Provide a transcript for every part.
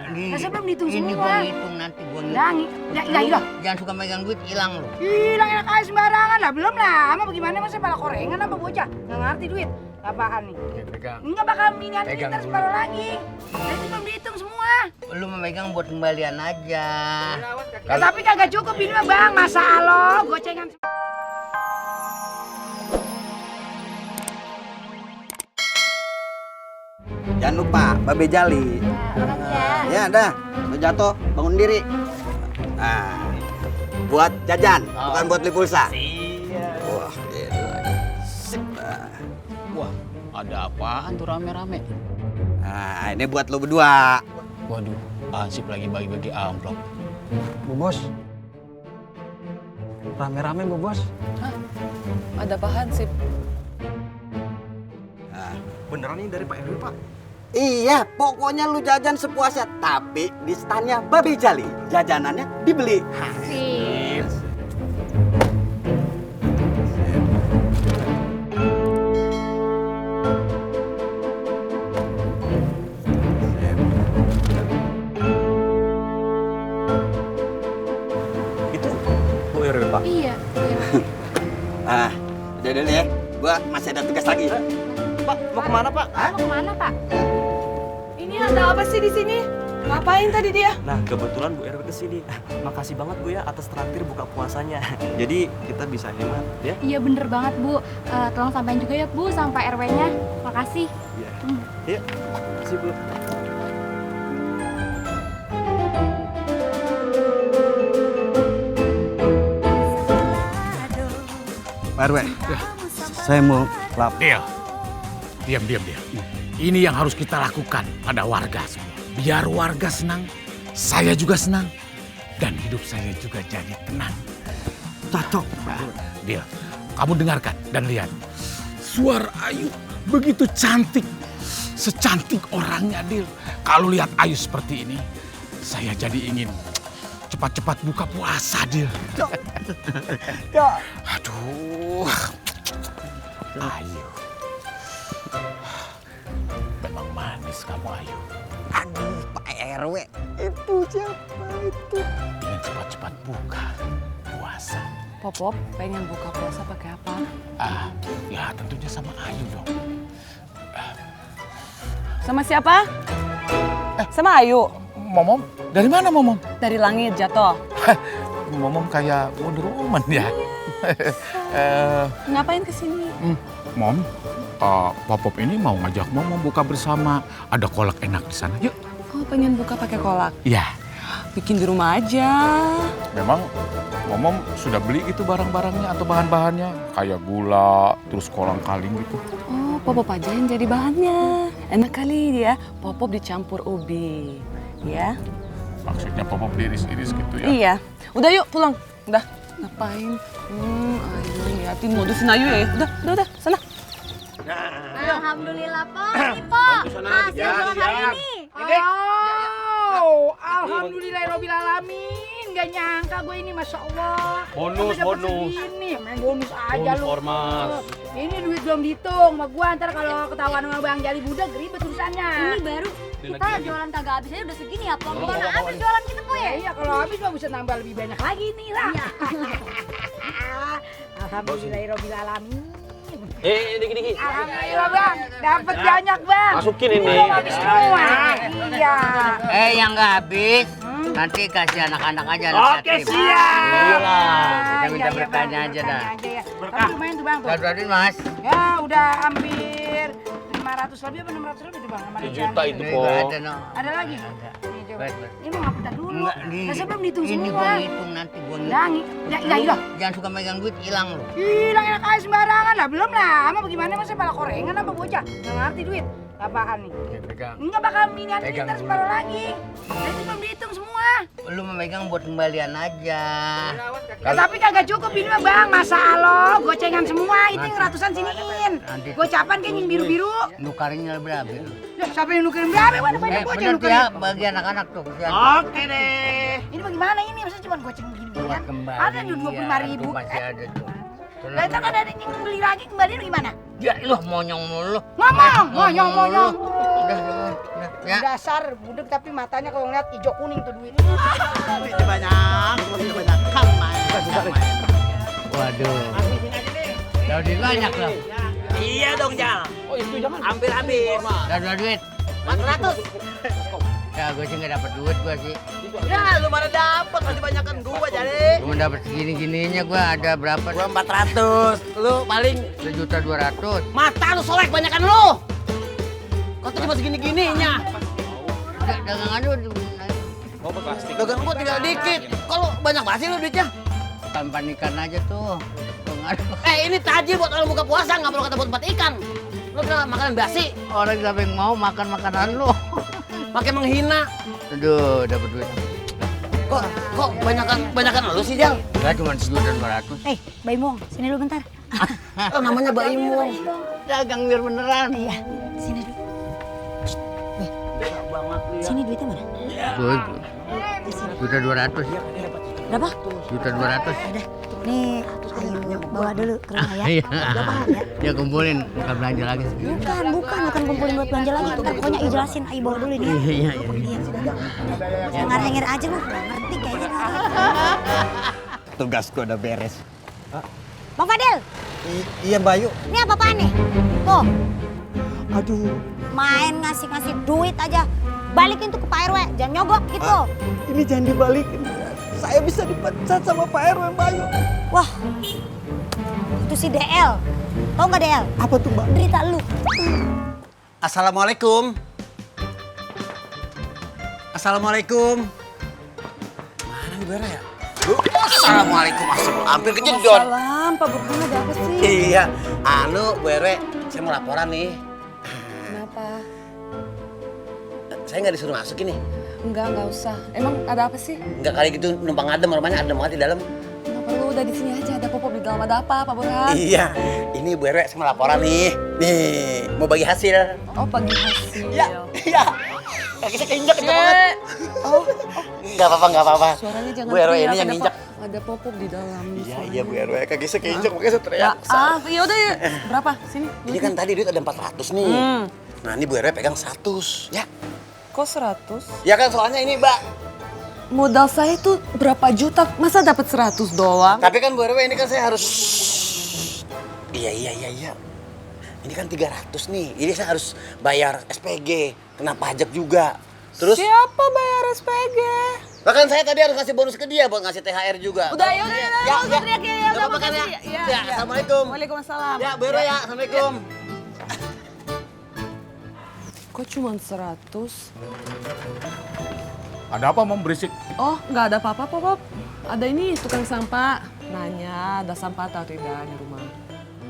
sebelum dihitung ini semua. gua ngitung nanti gua ngitung. Udah, iya. Jangan suka megang duit, hilang lu. Hilang enak aja sembarangan lah. Belum lama bagaimana masa pala korengan apa bocah? Nggak ngerti duit. Apaan nih? Pegang. Enggak bakal minian Pegang ntar dulu. separuh lagi. Nanti belum dihitung semua. Lu memegang buat kembalian aja. Ya, tapi kagak cukup ini mah bang. Masa lo gocengan. Jangan lupa babe jali. Ya, dah. Lo jatuh, bangun diri. Nah, buat jajan, bukan buat beli pulsa. Wah, gitu. Sip. Wah, ada apaan tuh rame-rame? Nah, ini buat lo berdua. Waduh, Ansip lagi bagi-bagi amplop. Bu Bos. Rame-rame Bu Bos. Ada apa Hansip? Nah, Beneran ini dari Pak RW Pak? iya, pokoknya lu jajan sepuasnya, tapi di standnya babe jali. Jajanannya dibeli. Sip. Itu Bu RW Pak. Iya. Ah, udah dulu ya. Gua masih ada tugas lagi. Pak, mau kemana Pak? Mau kemana Pak? Ini ada apa sih di sini? Ngapain tadi dia? Nah, kebetulan Bu RW kesini. Makasih banget Bu ya atas traktir buka puasanya. Jadi kita bisa hemat ya. Iya bener banget Bu. Tolong sampaikan juga ya Bu sampai RW-nya. Makasih. Iya. Yuk, makasih Bu. Pak RW, saya mau lap. Diam. Ini yang harus kita lakukan pada warga semua. Biar warga senang, saya juga senang. Dan hidup saya juga jadi tenang. Cocok. Dil, kamu dengarkan dan lihat. Suara Ayu begitu cantik. Secantik orangnya, Dil. Kalau lihat Ayu seperti ini, saya jadi ingin cepat-cepat buka puasa, Dil. Aduh. Ayu. Memang manis kamu, Ayu. Aduh, Pak RW. Itu siapa itu? Ingin cepat-cepat buka puasa. Popop pengen buka puasa pakai apa? Ya tentunya sama Ayu dong. Sama siapa? Sama Ayu. Momom, dari mana Momom? Dari langit jatuh. Momom kayak Wonder Woman ya. Ngapain kesini? Mom, Popop ini mau ngajak Momom buka bersama. Ada kolak enak di sana. Yuk. Oh, pengen buka pakai kolak. Ya, Bikin di rumah aja. memang Momom sudah beli gitu barang-barangnya atau bahan-bahannya. Kayak gula, terus kolang kaling gitu. Oh, Popop aja yang jadi bahannya. Enak kali dia. Popop dicampur ubi. Ya? Maksudnya Popop diiris-iris gitu ya. Iya. Udah yuk pulang. Udah. Ngapain? Ayu ngeliatin modusin Ayu ya. Udah. Sana. Alhamdulillah Po. Hasil jualan hari ini. Oh, alhamdulillahirobbil alamin. Gak nyangka gue ini, masya Allah. Bonus. Segini, main bonus aja lu. ormas. Ini duit belum dihitung sama gua, ntar kalau ketahuan sama Bang Jali budak ribet urusannya. Ini baru kita jualan kagak habis aja udah segini ya Po. Gimana habis jualan kita Po ya? Iya, kalau habis mah bisa nambah lebih banyak lagi nih lah. Alhamdulillahirobbil alamin. Diki. Alhamdulillah Bang, dapat banyak Bang. Masukin ini. Belum habis semua. Iya. Yang nggak habis, nanti kasih anak-anak aja. Anak Oke, yatim. siap. Kita minta Iya, berkahnya Bang, aja dah. berkahnya aja ya. Tapi lumayan tuh Bang tuh. Berarti Mas. Ya udah hampir 500 lebih apa 600 lebih tuh Bang sama Rizal. Juta itu Ini Po. nggak ada no. Ada lagi? Ada. Nih, coba. Baik, baik. Ini mau ngapain dulu? Enggak, Nah, sebelum dihitung ini semua. gua ngitung nanti gua ngitung. Udah, iya. Jangan suka megang duit, hilang lu. Hilang enak aja sembarangan lah. Belum lama bagaimana masa pala korengan apa bocah? Nggak ngerti duit. Apaan nih? Pegang. Enggak bakal minian Pegang ntar dulu. separuh lagi. Nanti belum dihitung semua. Lu memegang buat kembalian aja. Ya, tapi kagak cukup ini mah Bang. Masa lo gocengan semua itu yang ratusan siniin. Nanti. Gocapan kayak yang biru-biru. Nukarinnya berapa? Ya, siapa yang nukerin berapa? Mana banyak goceng Bener nukerin. ya, bagi anak-anak tuh. Oke deh. Ini bagaimana ini? Masa cuma goceng begini Buat kan? kembali. Ada 25.000. Tuh masih ada tuh. Lah ntar kan ada yang beli lagi kembali gimana? Ya lu monyong mulu. Ngomong, monyong. Udah. Ya. Dasar budek tapi matanya kalau ngeliat hijau kuning tuh duit. Duitnya banyak, duitnya banyak. Waduh. Udah duit banyak loh. Iya dong, Jal. Oh itu jangan. Hampir habis. Udah dua duit. 400. Ya gue sih nggak dapet duit gue sih. Ya, lu mana dapat? Masih banyakan gua, jadi. Cuma dapet segini-gininya gue ada berapa? Gua 400. Lu paling 1.200.000. mata lu solek banyakan lu. Kok cuma segini-gininya? Dagangan lu Dagang gua tinggal dikit. Kalau banyak banget sih lu duitnya. tampan ikan aja tuh. Dagangan. Ini tajil buat orang buka puasa, nggak perlu kata buat tempat ikan. Lu kira makanan basi, Orang siapa yang mau makan makanan lu? pakai menghina. Aduh, dapet duit. Kok banyakan lu sih, Jal? Enggak cuma 1.200.000. Mbak Imong, sini dulu bentar. Oh, namanya Mbak Imong. Dagang biar beneran. Iya, sini dulu. Sini duitnya mana? Duit. 1.200.000. Berapa? 1.200.000. Udah, nih ayo bawa dulu ke rumah ya. Iya. Gak paham ya? Ya kumpulin, bukan belanja lagi. Bukan kumpulin buat belanja lagi. Ntar pokoknya ayo jelasin, ayo bawa dulu ini ya. Iya. Iya, ngarengir aja lu, nggak ngerti kayaknya. Tugas gua udah beres. Bang Fadil, Iya, Bayu. ini apa-apaan nih? Tuh, Aduh, main ngasih duit aja. Balikin tuh ke Pak RW, jangan nyogok gitu. ini jangan dibalikin. Saya bisa dipecat sama Pak RW, Bayu. Wah, itu si DL. Tau nggak DL? Apa tuh, Mbak? Derita lu. Assalamualaikum. Assalamualaikum. Mana nih Bara ya? Assalamualaikum, hampir kejedot. Salam, Pak Burhan, ada apa sih? Iya, Bu RW, saya mau laporan nih. Kenapa? Saya nggak disuruh masuk ini. Enggak usah. Emang ada apa sih? Nggak kali gitu numpang adem, rumahnya adem banget di dalam. Nggak perlu, udah di sini aja. Ada popok di dalam, ada apa, Pak Burhan? Iya, ini Bu RW, saya mau laporan nih. Nih, mau bagi hasil. Oh, bagi hasil. Iya. Kaki saya keinjak itu banget. Oh, Nggak apa-apa. suaranya jangan Bu RW ini teriak, yang ada injak. Ada popok di dalam. Iya Bu RW, kaki saya keinjak makanya saya teriak. Ya udah ya. Berapa? Sini. Ini kan tadi duit ada 400 nih. Nah ini Bu RW pegang 100. Ya. Kok 100? Ya kan soalnya ini Mbak. Modal saya tuh berapa juta? Masa dapat 100 doang? Tapi kan Bu RW ini kan saya harus. Iya. Ini kan 300 nih. Jadi saya harus bayar SPG, kena pajak juga. Terus Siapa bayar SPG? bahkan saya tadi harus ngasih bonus ke dia buat ngasih THR juga. Udah, ya udah. Nggak usah teriak ya. Nggak apa-apa kan ya? Ya, Assalamualaikum. Waalaikumsalam. Ya, Bu RW ya. Assalamualaikum. Kok cuma 100? Ada apa Mam berisik? Oh, nggak ada apa-apa, Pop. Ada ini tukang sampah. Nanya, ada sampah atau tidak di rumah.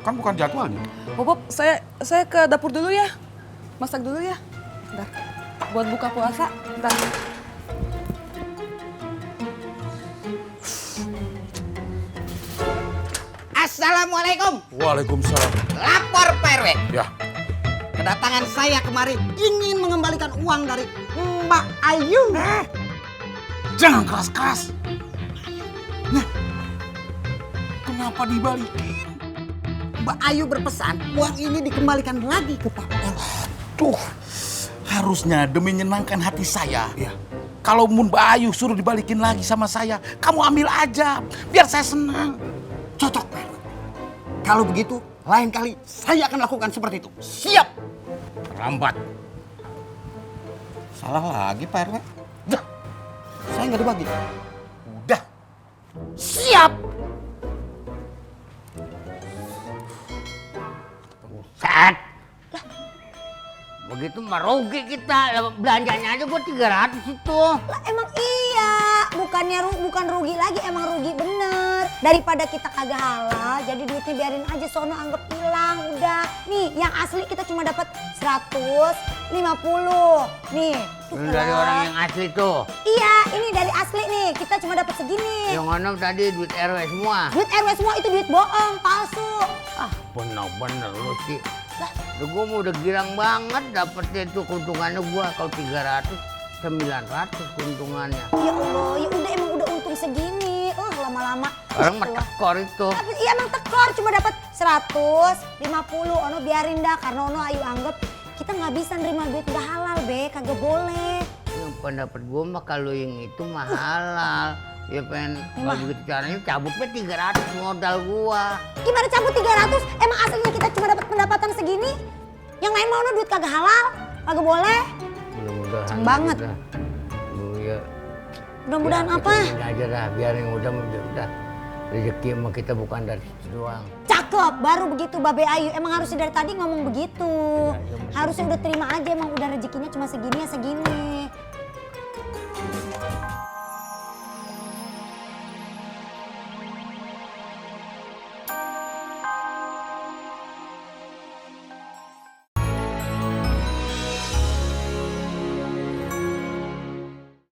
Kan bukan jadwalnya. Pop, saya ke dapur dulu ya. Masak dulu ya. Bentar. Buat buka puasa. Bentar. Assalamualaikum. Waalaikumsalam. Lapor Pak RW. Ya, Kedatangan saya kemari ingin mengembalikan uang dari Mbak Ayu. jangan keras-keras. Nah, kenapa dibalikin? Mbak Ayu berpesan uang ini dikembalikan lagi ke Pak RW. Tuh, harusnya demi menyenangkan hati saya. Ya. Kalau Mbak Ayu suruh dibalikin lagi sama saya, kamu ambil aja, biar saya senang. Cocok Pak RW. Kalau begitu, lain kali saya akan lakukan seperti itu. Siap. Terlambat. Salah lagi Pak RW. Dah, saya nggak dibagi. Udah. Siap. Saat. Begitu mah rugi kita. Belanjanya aja gua 300 itu. Lah emang iya, bukan rugi lagi, emang rugi bener. Daripada kita kagak halal, jadi duitnya biarin aja sono anggap hilang udah. Nih, yang asli kita cuma dapat 150. Nih, tuh Ini dari kan. orang yang asli tuh. Iya, ini dari asli nih, kita cuma dapat segini. Yang mana tadi duit RW semua. Duit RW semua itu duit bohong, palsu. Ah, bener-bener lu sih. Udah gua mau udah girang banget dapetnya itu keuntungannya gua. Kalau 300, 900 keuntungannya. Ya Allah, ya udah emang udah untung segini. Lama-lama. Orang mah tekor itu. Tapi iya emang tekor cuma dapat 150. Ono biarin dah karena ono ayu anggap kita nggak bisa nerima duit nggak halal, Be. Kagak boleh. Yang pendapat gue mah kalau yang itu mah halal. Ya pengen kalau begitu caranya cabutnya 300 modal gua. Gimana cabut 300? Emang aslinya kita cuma dapat pendapatan segini? Yang lain mau duit kagak halal? Kagak boleh? Mudah-mudahan Kenceng banget. aja dah. Ya, Mudah-mudahan apa? Ini aja dah, biar yang udah rezeki sama kita bukan dari situ doang. Cakep, baru begitu Babe Ayu. Emang harusnya dari tadi ngomong begitu. Harusnya udah terima aja, emang udah rezekinya cuma segini ya segini.